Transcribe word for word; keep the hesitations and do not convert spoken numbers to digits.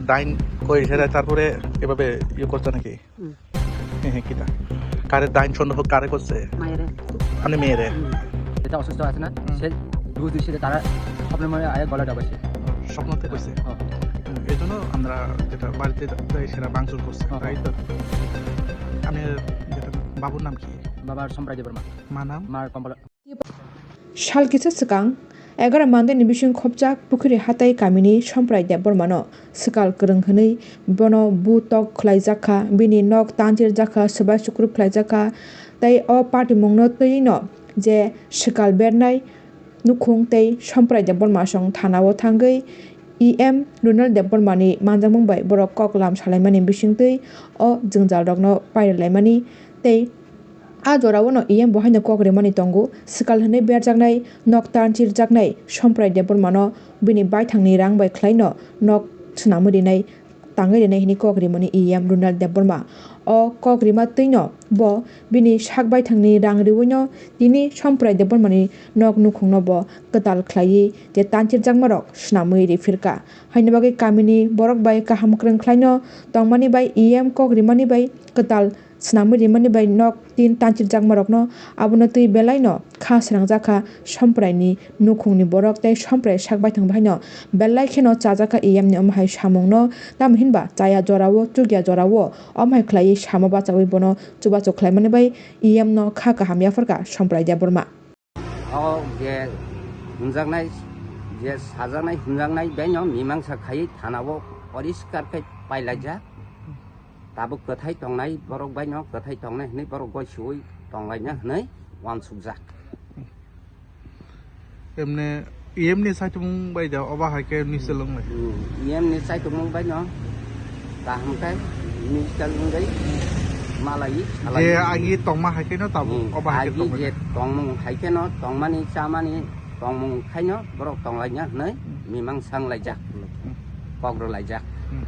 ডাইন কই সেটা, তারপরে এভাবে ইয়ে করছে নাকি? হুম। হ্যাঁ, হ্যাঁ, কিতা? কারে ডাইন সন্দেহ কারে করছে? মায়েরে। মানে মেয়েরে? হুম। যেটা অসুস্থ আছে না, হুম। সে দূর দৃষ্টিতে তারা স্বপ্নের মধ্যে আয়া গলা ডাবাইছে। স্বপ্নতে করছে? হ্যাঁ। হুম, এই জন্য আমরা যেটা বাড়িতে যাই সেটা ভাঙচুর করছে, হ্যাঁ। তাই তো? আমি যেটা, বাবুর নাম কি? বাবার সম্প্রায় দেববর্মা। মা নাম? মার কমলা। Sal kisa swkang egaroh mandeni bising khopjak Pukhuri Hatai kamini Somprai Debbarmano swkal kwrwng hwnwi bono bu tok khlaijak kha, bini nok tanchirjak kha, swbai sukrub khlaijak kha, tei o patimungno twiwi no je swkal bernai nukhung tei Somprai Debbarma song thana-o thangwi E M Runal Debbarmani manjakmung bai borok kok lam salaimani bisingtwi o jwngjalrokno pairwlaimani tei a jorao no E M bo haino kok rimani tongo. Swkal hwnwi berjaknai, nok tanchirjaknai Somprai Debbarmano bini baithangni rang bai khlaino nok swnamwi rinai, tangwi rinai hwnwi kok rimani E M Runal Debbarma. O kok rima twino bo bini sak baithangni rang riwino tini Somprai Debbarmani nok nukhungno bo kwtal khlaiwi je tanchirjakmarok swnamwi riphirkha. Haini bagwi kamini borok bai kaham kwrwng khlaino tongmani bai E M kok rimani bai kwtal swnamwi rimani bai nok tin tanchirjakmarokno abono twi belaino kha srangjak kha Sompraini nukhungni borok tei Somprai sak baithang bahaino belai kheno chajak kha E M ni omo hai samungno, tamo hinba chaya jorao chukya jorao omo hai khlaiwi samo bachaui bono chubachu khlaimani bai E M no kha kaham yapharkha Somprai Debbarma. O je hwnjaknai, je sajaknai hwnjaknai baino mimangsa khaiwi thanao poriskar khe pailaijak. Tabuk kwthai tongnai borok baino kwthai tongnai hwnwi borok goi suwi tonglaina hwnwi uansukjak. Emne, E M ni saitumung bai da oba hai khe michel wngnai. Hmm, E M ni saitumung baino kaham khe michel wngwi malai salai. Je agi tongma hai khe no tabuk Hmm, oba hai khe agi tongnai. Je tongmung hai khe no tongmani chamani tongmung khaino borok tonglaina hwnwi Hmm. mimang sanglaijak. Hmm. Kok rwlaijak. Hmm.